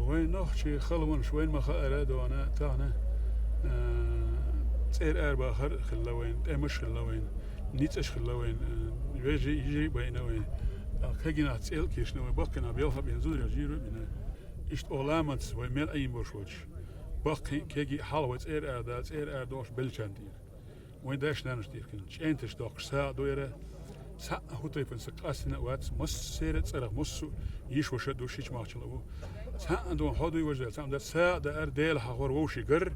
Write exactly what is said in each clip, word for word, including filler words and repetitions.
Вайн нохчий халонаш вайна ма хаара дона, тахан, а, цӀера арабахар хилла вайна, тӀемаш хилла вайна, ницкъаш хилла вайна, а, вежарий, йижарий байна вайна. А кегий нах цӀел кийчна вайна, баккхий нах белха бина, зударий жийра бина. Иштта оха ламаз вай мел Ӏийна бош воч. Баккхий, кегий хьалха вай цӀера ара да, цӀера ара дохуш беллачарна тӀера. Вайн дайша-нанашна тӀера кхин чӀенташ доккхуш сагӀа ду яра. Цхьа а хӀу тайпана са къастина а вац, массеран а цӀерах, массо а йиша-ваша а ду, шича махчал а ву. Цхьа а дона хьо дуй, важа даьла, цхьа а дац, сагӀа даар, Дела хьахор, вовший гар,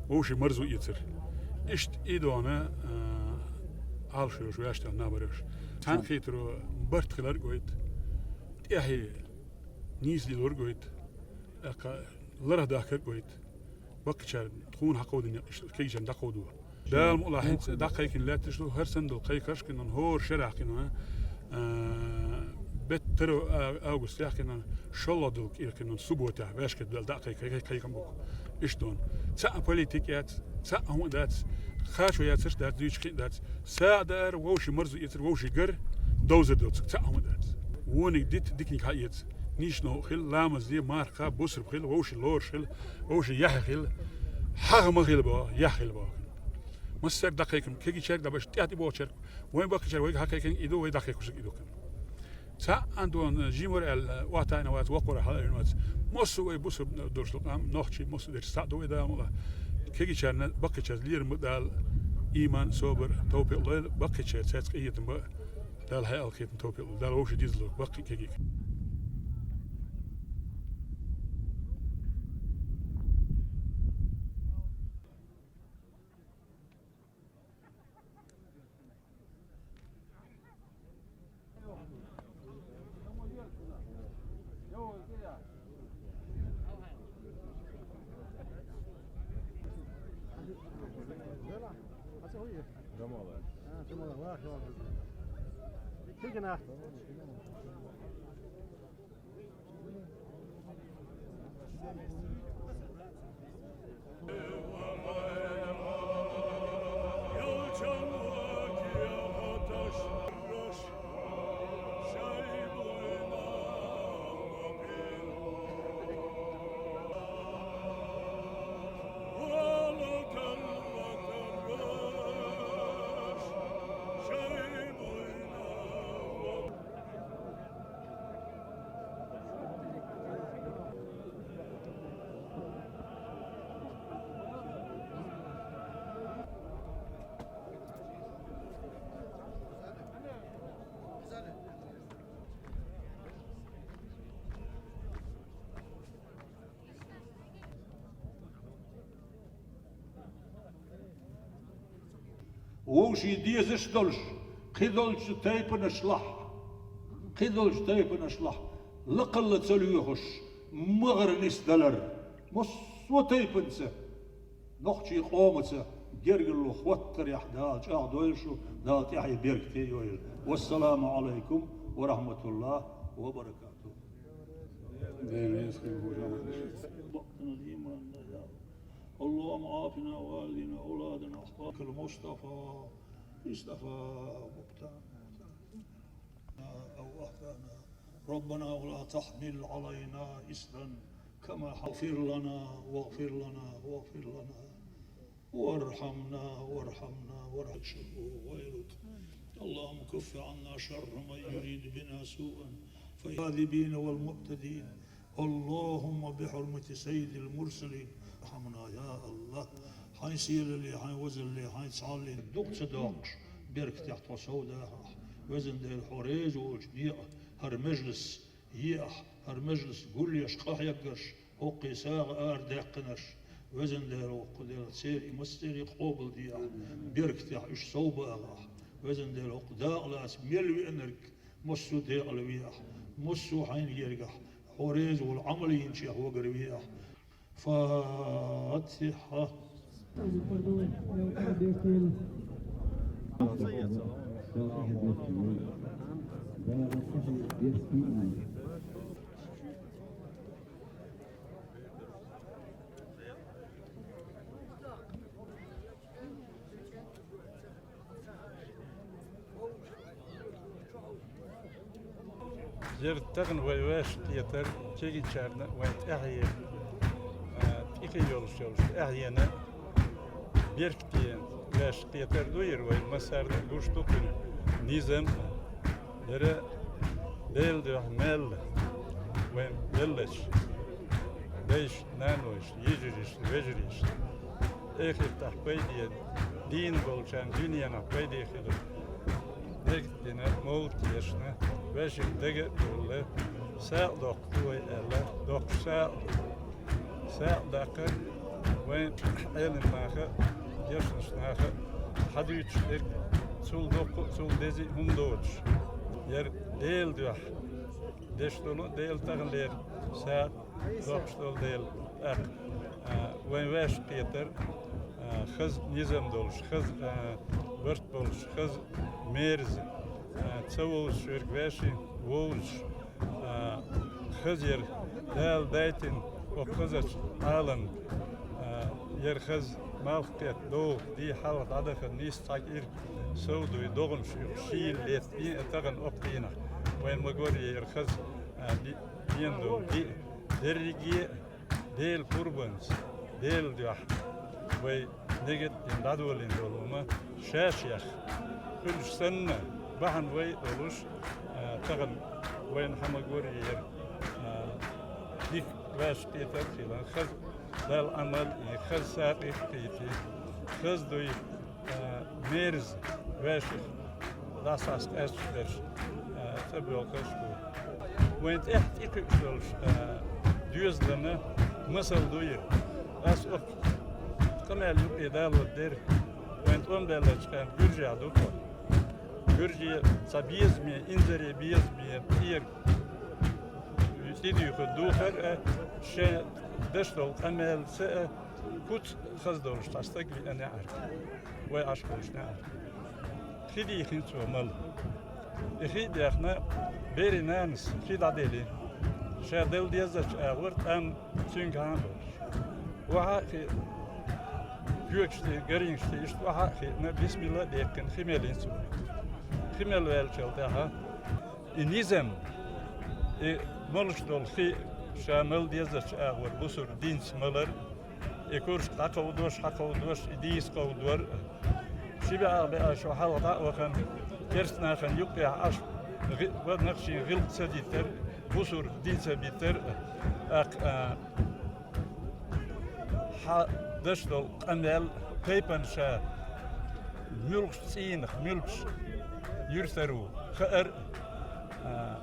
вовший марзо эцар. Иштта и дона, а, Ӏалашо йолуш ваьшна набараш. Цхьаьна хийтаро барт хилар а гойту, тӀаьхье нийса лелор а гойту, тӀаккха ларах дахкар а гойту. Баккхийчара тхуна хьакховдийна некъ иштта кегийчарна дӀакховдо. Дала мукъ лахь, хӀинца дӀакхайкина лаьтташ ду, хӀара санна долу кхайкхарш кхин хӀора шарахь кхин, а, беттара а-, августехь кхин, шолгӀа долу кӀира кхин, субботехь, ваьшкара дӀа кхай-, кхай-, кхайкам бу. Иштта дона. Цхьа а политика яц, цхьа а хӀума дац, кхачо яцарш дац, дуьйцуш кхин а дац. СагӀа даар, вовший марзо эцар, вовший гар, довзар доцург цхьа а хӀума дац. Вониг дита, диканиг хьаэца. Нийсачу новкъа хила, ламаз де, марха кха, бусурба хила, вовший лоруш хила, вовший яхье хила. Хьаха ма хила боху, яхь хила боху. Массаьрга дӀакхайкина, кегийчаьрга дӀабаьш, тӀаьхьа тӀебогӀучаьрга, вайн баккхийчара вайга хьакхайкина, и ду, вай дӀакхайкхуш и ду кхин. Цхьа а дона жимар аьлла, охьатаьӀна вац, воккхара хьалаайна вац. Массо а вай бусурба долуш долу къам, нохчий, массо а дерш цхьаъ ду вай, Дала мукъ лахь. Кегийчарна, баккхийчарна лерам ба Дала, ийман, собар, тавпикъ лойла, баккхийчаьрца цаьрца къинхетам ба. Дала хьаалхетам, тавпикъ лойла. Дала вовший деза лойла, баккхий, кегий. Вовшийн дезаш долуш, кхидолчу тайпанашлахь, кхидолчу тайпанашлахь лакхалла ца лоьхуш, магӀар нисдалар, массо а тайпанца, нохчийн къомаца гергарло хӀоттарехь Дала чӀагӀдойла шу, Дала тӀаьхье беркате йойла. Вассаламу Ӏалайкум ва рахьматуллахӀи ва баракатухӀу. اللهم عافنا وأهلنا وأولادنا أخطاء المصطفى اصطفى مبتانا أو أخطأنا. ربنا ولا تحمل علينا إصرا كما اغفر لنا واغفر لنا واغفر لنا وارحمنا وارحمنا وارحم شر وغيرت. اللهم كف عنا شر من يريد بنا سوءا فالكاذبين والمعتدين. اللهم بحرمة سيد المرسلين ارحمنا يا الله. Хьайн сийлалле, хьайн везалле, хьайн цхьалле дукха ца доккхуш, беркатехь тхо сов дахахь. Везан Дела, хьо реза волчу некъа хӀара межлас еахь, хӀара межлас гулъеш къахьегнарш, хӀокхе сагӀа арадаьккхинарш, везан Дела, воккха Дела, церан и массеран къобалдеахь, беркатехь уьш сов бахахь. Везан Дела, хӀокху дакъа лаца мел веанарг массо а декъала веахь, массо а хьайна гергахь, хьо реза волу Ӏамал йинчех вагар веахь. Фатихьа. Ер тахан вай вешан кхетар кегийчарна вайн тӀаьхье, а, тӀехье йолуш йолуш тӀаьхьена беркате вешан кхетар ду ер вай массарна а гуш ду кхуьнан низам. Яра Делан дуьхьа мел вайн беллачу дайшна, нанойшна, йижаришна, вежаришна, эхартахь пайде, дийна болчарна дуьненахь пайде хилар. Дерг а дина, мовлид а дешна, вешан дага а довлла, сагӀа доккху вай аьлла, доккхуш сагӀа ду. СагӀа даккхар вайн Ӏеламнаха а, дешначу наха а хьадуьйцуш дерг, цул доккха а, цул деза а хӀума доцуш. Яра Делан дуьхьа деш долу а Дела таханлера сагӀа доккхуш долу Дела. ТӀаккха, а, вайн вешан кхетар, а, хаза низам долуш, хаза, а, барт болуш, хаза мерза, а, ца вовзуш верг вешин вовзуш, а, хаза яра Дала дайтина окху хазачу Ӏаламна, а, яра хаза малх кхетта догӀу, дий хьалха дӀадахана нийса цхьа кӀира сов дуй, догӀанаш юкъа шийла летта бен а тахана окху дийнахь. Вайн магор яра хаза, а, би-, бен долу диъ, дерриге а Делан пурбанца, Делан дуьхьа вай негат а дина дӀадолийна долу хӀума шаьш яхна, хуьлуш санна, бахьана вай а долуш, а, тахана вайна хьан магор яра, а, дика вешан кхетар а хилла, хаза Далла Ӏамал а, хаза сагӀа а кхетий, хаза дуй, а, мерза веших дӀасаскъаьсташ берш, а, цӀа боьлхуш бу. Вайн тӀаьхьа тӀекхуьуш долуш, а, доьзална масал ду яра. Ас окху къамел юкъе далор дера. Вайн тӀом баьллачу хенахь Гуьржехь ду тхо. Гуьржехь цхьа безаме, инзаре безаме тӀера тӀедуьйхур духар а, шен деш долу къамелца а, куц хаза долуш цхьа стаг веана неӀарга, вай Ӏаш волуш неӀарга. Хи дийхина цо мала. И хи а дехна, берийн нанас хи дӀаделлина. Ша делла дезачу агӀор тӀам цуьнга хьан а долуш. Охьа а хи, коьгаш тӀе, гарингаш тӀе, иштта охьа а хиъна, бисмилла а дехкина, хи меллина цо. Хи мел ваьллачул тӀаьхьа и низам, и молуш долу хи, ша мала дезачу агӀор бусург динца малар, и куршка дӀакховдош, хьакховдош, и дийца кховдор. Ши бӀе бӀе шо хьалха дӀа а вахана, керста нахана юккъехь Ӏаш, гӀи-, ва нахчийн гӀиллакх ца дитар, бусург дин ца битар, тӀаккха, а, хьан деш долу къамел, тайпана ша муьлхачу цӀийнах, муьлхачу юьртара ву хаар, а,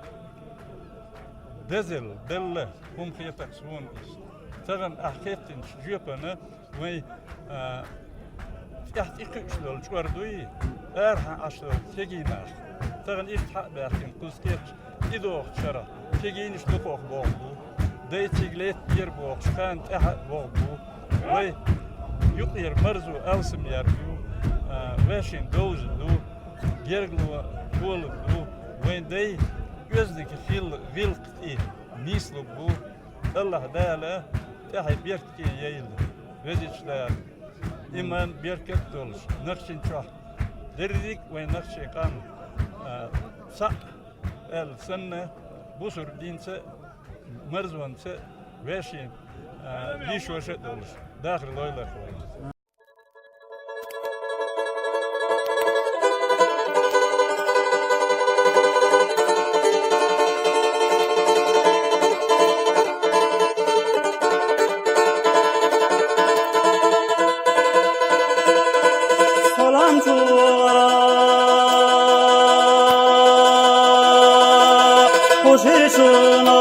дезал, делла хӀума хетар суна иза. Тахана ахь хеттинчу жоьпана вай, а, тӀаьхьа тӀекхуьуш долу чкъор дуй, арахьа Ӏаш долу кегий нах. Тахана иштта хьа а баьхкина кхуза кечча, и дохучу шарахь кегийнаш дукхох боху бу. Дай цига летта дера бохуш, ханна тӀаьхьа а боху бу. Вай юкъера марзо алсам яр ю, а, вешин довза ду, гергало толам ду. Вайн дай оьзданга хилла гӀиллакх тӀе нийслуг бу. АллахӀ Дала тӀаьхье беркате яйла, везачу Дала. Иман, беркат а долуш, нахчийн чохь дерриг а вайн нахчийн къам, а, цхьаъ аьлла санна, бусург динца а, марзонца а, вешин, а, лийшоша а долуш, дахар лойла вайна. Салам чугӀара хуши чуна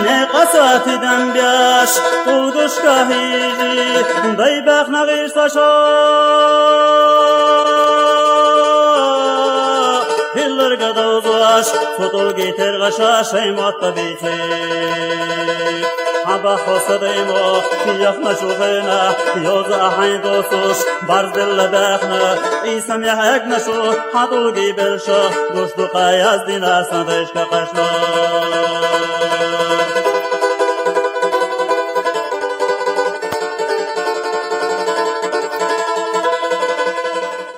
некъа сатидам беш, кулгушка хӀижи, дай бахна гӀишташа. Хилар гадаузаш, цутулги тергашаш, ай мотта бийци. Хаба хоса даймо, яхна чухена, йоза ахайн досуш, барздилла бяхна, иса мяхагна шу, хадулги белша, душ дукаяз динасна дайшка кашна.